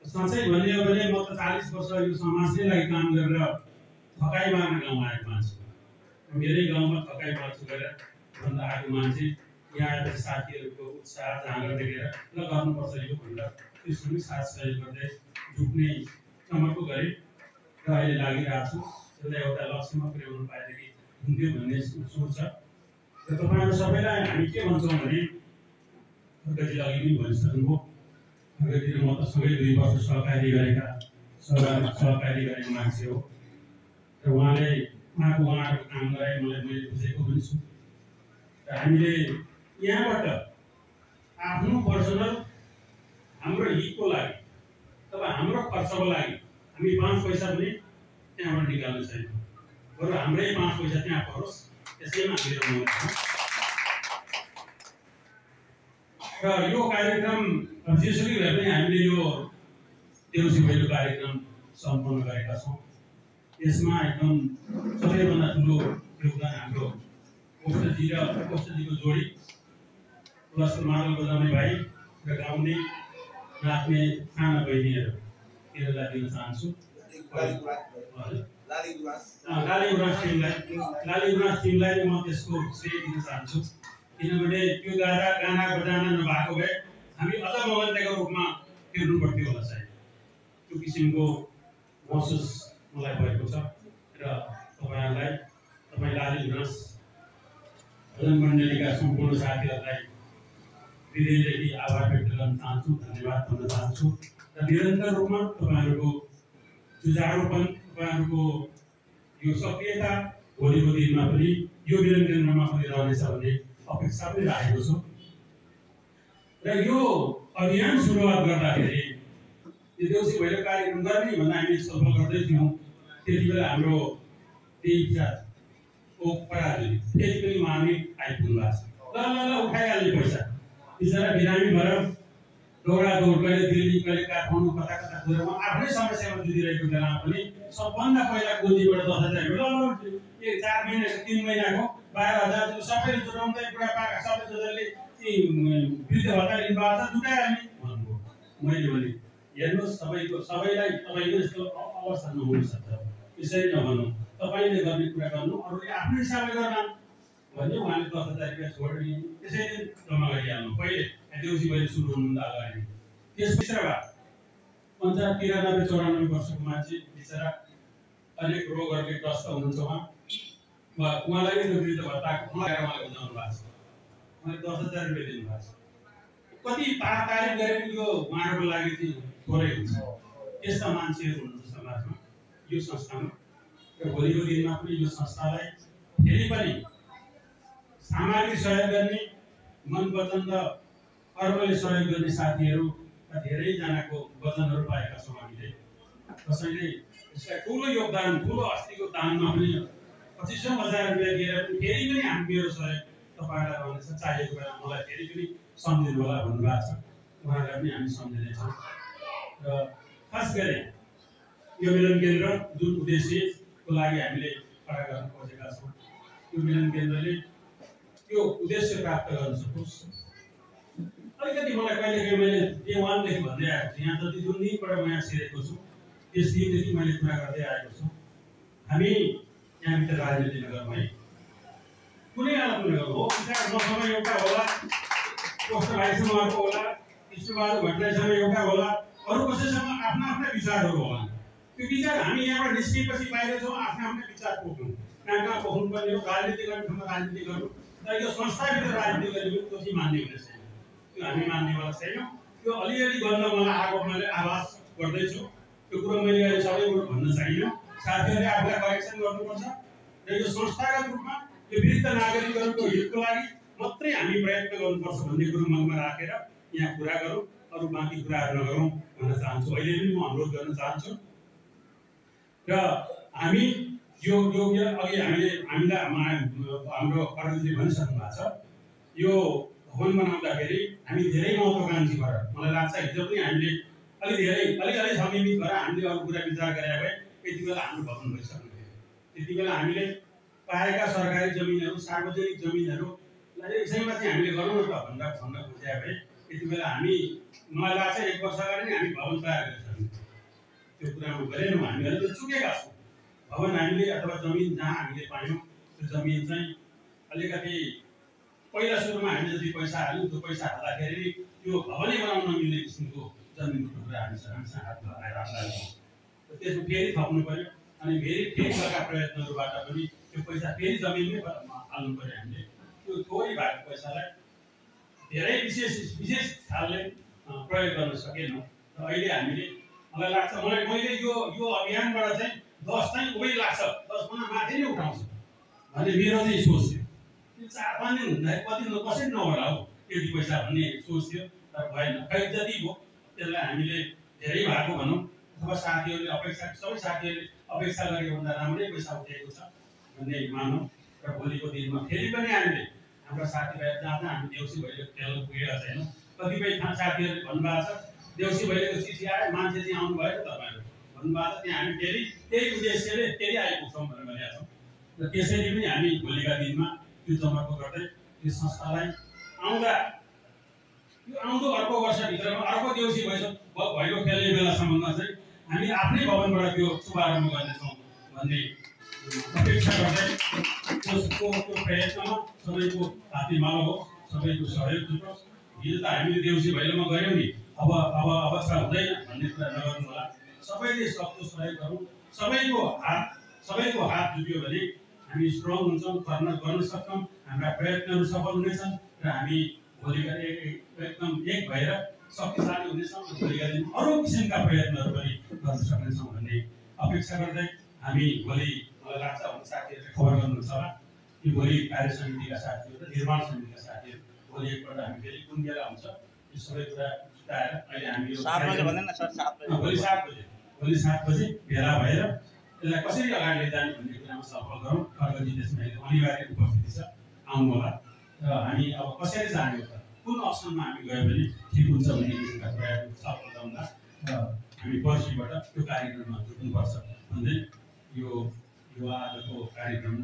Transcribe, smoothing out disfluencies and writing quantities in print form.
साँच्चै भन्ने हो भने म त 40 वर्ष यो समाजकै लागि काम गरेर थकाइ मार्न गाउँ आएको मान्छे। मेरै गाउँमा थकाइ मार्छु गरेर भन्दा आएको मान्छे यहाँ आएपछि साथीहरूको उत्साह जाँगर देखेर ल गर्नुपर्छ यो भनेर त्यसरी साथ सहयोग गर्दै झुक्ने चमक्को गरेँ र अहिले लागिरहेको छु। एउटा लक्ष्यमा पुर्याउनु पाएदेखि हुन्थ्यो भन्ने सोच छ। र तपाईँहरू सबैलाई हामी के भन्छौँ भने खड्काजी अघि पनि भनिसक्नुभयो, खड्काजी र म त सँगै 2 वर्ष सहकारी गरेको मान्छे हो र उहाँको काम गराए मैले बुझेको पनि छु। र हामीले यहाँबाट आफ्नो पर्सनल हाम्रो हितको लागि अथवा हाम्रो खर्चको लागि हामी 5 पैसा पनि त्यहाँबाट निकाल्नु छैन, बरु हाम्रै 5 पैसा त्यहाँ परोस् त्यसैमा हामी रमाउनु छ। र यो कार्यक्रम जसरी भए पनि हामीले यो देउसी भैलो कार्यक्रम सम्पन्न गरेका छौँ। यसमा एकदम सबैभन्दा ठुलो योगदान हाम्रो कोष्ठजीको जोडी प्लस मादल बजाउने भाइ र गाउने नाच्ने साना बहिनीहरू तिनीहरूलाई दिन चाहन्छु। लाली गुराँस टिमलाई म त्यसको श्रेय दिन चाहन्छु, किनभने त्यो गाना बजाना नभएको भए हामी अझ मगन्तेको रूपमा तिर्नु पर्थ्यो होला सायद। त्यो किसिमको महसुस मलाई भएको छ र तपाईँ लाली गुराँस भजन मण्डलीका सम्पूर्ण साथीहरूलाई हृदयदेखि आभार व्यक्त गर्न चाहन्छु, धन्यवाद भन्न चाहन्छु। र निरन्तर रूपमा तपाईँहरूको जुझारोपन, तपाईँहरूको यो सक्रियता भोलिको दिनमा पनि यो मिलन केन्द्रमा पनि रहनेछ भन्ने अपेक्षा पनि राखेको छु। र यो अभियान सुरुवात गर्दाखेरि यो देउसी भैलो कार्यक्रम गर्ने भन्दा हामी छलफल गर्दै थियौँ। त्यति बेला हाम्रो त्यही विचार पराजुली फेरि पनि उहाँ नै आइपुग्नु भएको छ। ल उठाइहाल्ने पैसा बिचरा बिरामी भएर दौड कहिले दिल्ली कहिले काठमाडौँ कता गएर उहाँ आफ्नै समस्यामा जुझिरहेको बेलामा पनि सबभन्दा पहिला गोजीबाट 10,000 ल 4 महिना 3 महिनाको 12,000 सबैले जुटाउँदै बुढापाका सबैजनाले वृद्ध भत्ता लिनु भएको छ जुटाइहाल्ने भन्नुभयो। मैले भने हेर्नुहोस् सबैलाई तपाईँको यस्तो अवस्था नहुन सक्छ, यसरी नभन्नु, तपाईँले गर्ने कुरा गर्नु, अरूले आफ्नो हिसाबले गर्न भन्ने उहाँले 10,000 रुपियाँ छोड्ने त्यसैले जम्मा गरिहाल्नु पहिले देउसी भैलो सुरु हुनुभन्दा अगाडि। त्यसपछि पञ्चायत 93-94 वर्षको मान्छे बिचरा अनेक रोगहरूले ग्रस्त हुनुहुन्छ। उहाँलाई त्यो वृद्ध भत्ताको उहाँले बुझाउनु भएको छ, उहाँले 10,000 रुपियाँ दिनुभएको छ। कति तारिफ गरे पनि यो उहाँहरूको लागि चाहिँ थोरै हुन्छ। यस्ता मान्छेहरू हुनुहुन्छ समाजमा, यो संस्थामा। र भोलिको दिनमा पनि यो संस्थालाई फेरि पनि सामग्री सहयोग गर्ने, मन वचन र कर्मले सहयोग गर्ने साथीहरू धेरैजनाको वचनहरू पाएका छौँ हामीले। कसैले यसलाई ठुलो योगदान, ठुलो अस्तिको दानमा पनि 25,000 रुपियाँ दिएर पनि फेरि पनि मेरो सहयोग तपाईँहरूलाई रहनेछ, चाहिएको बेला मलाई फेरि पनि सम्झिनु होला भन्नुभएको छ। उहाँहरूलाई पनि हामी सम्झिनेछौँ। र खास गरी यो मिलन केन्द्र जुन उद्देश्यको लागि हामीले खडा गर्न खोजेका छौँ, यो मिलन केन्द्रले त्यो उद्देश्य प्राप्त गर्न सकोस्। अलिकति मलाई कहिलेकाहीँ मैले डे 1 देखि भन्दै आएको छु, यहाँ जति जुन दिनबाट म यहाँ छिरेको छु त्यस दिनदेखि मैले कुरा गर्दै आएको छु। हामी यहाँभित्र राजनीति नगरौँ है, कुनै आलाप नगरौँ हो। विचार मसँग एउटा होला, कोष्ठ भाइसँग अर्को होला, कृष्णबहादुर भट्टराईसँग एउटा होला, अरू कसैसँग आफ्ना विचारहरू होला। त्यो विचार हामी यहाँबाट निस्किएपछि बाहिर छौँ, आफ्ना विचार पोख्नु, कहाँ पोख्नुपर्ने हो। राजनीति गर्ने ठाउँमा राजनीति गर्नु, तर यो संस्थाभित्र राजनीति गर्ने पनि त्यो चाहिँ मान्ने हुने छैन, त्यो हामी मान्नेवाला छैनौँ। त्यो अलिअलि गर्न मलाई आएको मैले आभास गर्दैछु। त्यो कुरो मैले अहिले सबैबाट भन्न चाहिनँ। साथीहरूले आफूलाई करेक्सन गर्नुपर्छ र यो संस्थागत रूपमा यो वृद्ध नागरिकहरूको हितको लागि मात्रै हामी प्रयत्न गर्नुपर्छ भन्ने कुरो मनमा राखेर यहाँ कुरा गरौँ, अरू बाँकी कुराहरू नगरौँ भन्न चाहन्छु। अहिले पनि म अनुरोध गर्न चाहन्छु। र हामी यो अघि हामीलाई हाम्रो कर्मचारी भनिसक्नु भएको छ, यो भवन बनाउँदाखेरि हामी धेरै महत्त्वकांक्षी भएर मलाई लाग्छ हिजो पनि हामीले अलि समीमित भएर हामीले अरू कुरा विचार गरे भए यति बेला हाम्रो भवन भइसक्नु थियो। त्यति बेला हामीले पाएका सरकारी जमिनहरू, सार्वजनिक जमिनहरूलाई यसैमा चाहिँ हामीले गरौँ न त भनेर भन्न खोजे भए यति बेला हामी मलाई लाग्छ 1 वर्ष अगाडि नै हामी भवन तयार गरिसक्यौँ। त्यो कुरामा गरेनौँ, हामीहरू त्यो चुकेका छौँ। भवन हामीले अथवा जमिन जहाँ हामीले पायौँ त्यो जमिन चाहिँ अलिकति पहिला सुरुमा हामीले जति पैसा हाल्यौँ त्यो पैसा हाल्दाखेरि त्यो भवनै बनाउन नमिल्ने किसिमको जमिनको टुक्रा हामीसँग हातमा आएर आएको। त्यसमा फेरि थप्नु पर्यो अनि फेरि गरेका प्रयत्नहरूबाट पनि त्यो पैसा फेरि जमिनमै हाल्नु पर्यो। हामीले त्यो थोरै भएको पैसालाई धेरै विशेष खालले प्रयोग गर्न सकेनौँ। र अहिले हामीले मलाई लाग्छ मैले यो अभियानबाट चाहिँ 10 चाहिँ उही लाग्छ, 10 भन्दा माथि नै उठाउँछ भन्ने मेरो चाहिँ सोच थियो। त्यो 4-5 दिन हुँदाखेरि कति कसरी नहोला हो यति पैसा भन्ने सोच थियो, तर भएन। खै जति भयो त्यसलाई हामीले धेरै भएको भनौँ अथवा साथीहरूले सबै साथीहरूले अपेक्षा गरेकोभन्दा राम्रै पैसा उठेको छ भन्ने मानौँ। र भोलिको दिनमा फेरि पनि हामीले हाम्रा साथीभाइ जहाँ हामी देउसी भैलो खेल्न पुगेका छैनौँ। कतिपय साथीहरूले भन्नुभएको छ देउसी भैलोको चिठी आयो, मान्छे चाहिँ आउनु भयो तपाईँहरू भन्नुभएको छ। त्यहाँ हामी फेरि त्यही उद्देश्यले फेरि आइपुग्छौँ भनेर भनेका छौँ। र त्यसरी पनि हामी भोलिका दिनमा त्यो जमर्को गर्दै त्यो संस्थालाई आउँदो अर्को वर्षभित्रमा अर्को देउसी भैलो खेल्ने बेलासम्ममा चाहिँ हामी आफ्नै भवनबाट त्यो शुभारम्भ गर्नेछौँ भन्ने अपेक्षा गर्दै त्यो प्रयत्नमा सबैको हातेमालो हो, सबैको सहयोग जुटोस्। हिजो त हामीले देउसी भैलोमा गऱ्यौँ नि, अब अवस्था हुँदैन भन्ने कुरा नगर्नु होला। सबैले सक्दो सहयोग गरौँ। सबैको हात जुट्यो भने हामी स्ट्रङ हुन्छौँ, गर्न सक्छौँ। हाम्रा प्रयत्नहरू सफल हुनेछन् र हामी भोलिका एकदम एक भएर शक्तिशाली हुनेछौँ। भोलिका दिन अरू किसिमका प्रयत्नहरू पनि गर्न सक्नेछौँ भन्ने अपेक्षा गर्दै हामी भोलि मलाई लाग्छ साथीहरूले खबर गर्नुहुन्छ होला कि भोलि कार्य समितिका साथीहरू र निर्माण समितिका साथीहरू भोलि एकपल्ट हामी फेरि कुन बेला हुन्छ यो सबै कुरा जुटाएर अहिले हामी भोलि 7 बजे भेला भएर यसलाई कसरी अगाडि लैजाने भन्ने कुरामा छलफल गरौँ। खड्गजी त्यसमा अनिवार्य उपस्थिति छ, आउनु होला। र हामी अब कसरी जाने हो त, कुन अप्सनमा हामी गयो भने ठिक हुन्छ भन्ने किसिमका कुराहरू छलफल गर्दा हामी पर्सिबाट त्यो कार्यक्रममा जुट्नुपर्छ भन्दै यो आजको कार्यक्रम